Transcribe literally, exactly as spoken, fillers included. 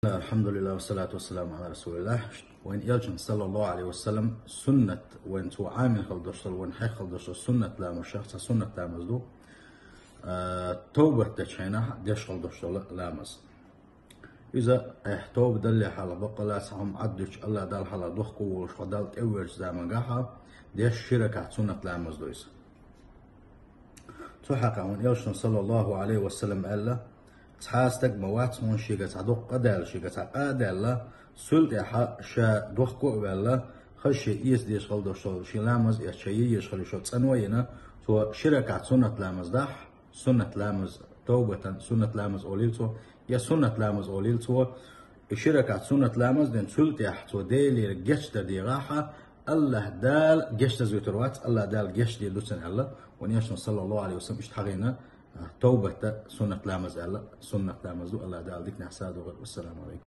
الحمد لله والصلاة والسلام على رسول الله. Вайн элчан саллаллаху алейхи ва саллам суннат, вайн цо Ӏамин хала дош, вайн хьех хала дош суннат ламаз, шах ца суннат ламаз ду. А, товбат дечхьайна деш хала дош ламаз. Иза, э, товба далле хьала, бакъала цхьа хӀума Ӏаддуч, Аллах Дала хьала дохко волуш, хьо Дала тӀеввелча замангахьа, деш ширакахь суннат ламаз ду иза. Цу хьакъа вайн элчан саллаллаху алейхи ва саллам аьлла, цхьа стаг ма вац хьуна шега цхьа доккха а даьлла, шега цхьа къа а даьлла, цул тӀаьхьа ша дохко а ваьлла, хаза шен эца деш хала дош, шен ламаз эца ша еш хала шо цӀано а йина, цо ширакахь суннат ламаз дахь, суннат ламаз, товбатан суннат ламаз олийла цо, я суннат ламаз олийла цо, и ширакахь суннат ламаз ден цул тӀаьхьа цо Делера гечдар дегӀахьа, Аллах Дала гечдаз витар вац, Аллах Дала гечдийр ду цун аьлла, вайн элчан саллаллаху алейхи ва саллам иштта хьагӀийна, а, товбата суннат ламаз аьлла, суннат ламаз ду, Аллах Дала дикнехь садогӀар. Вассаламу алейкум.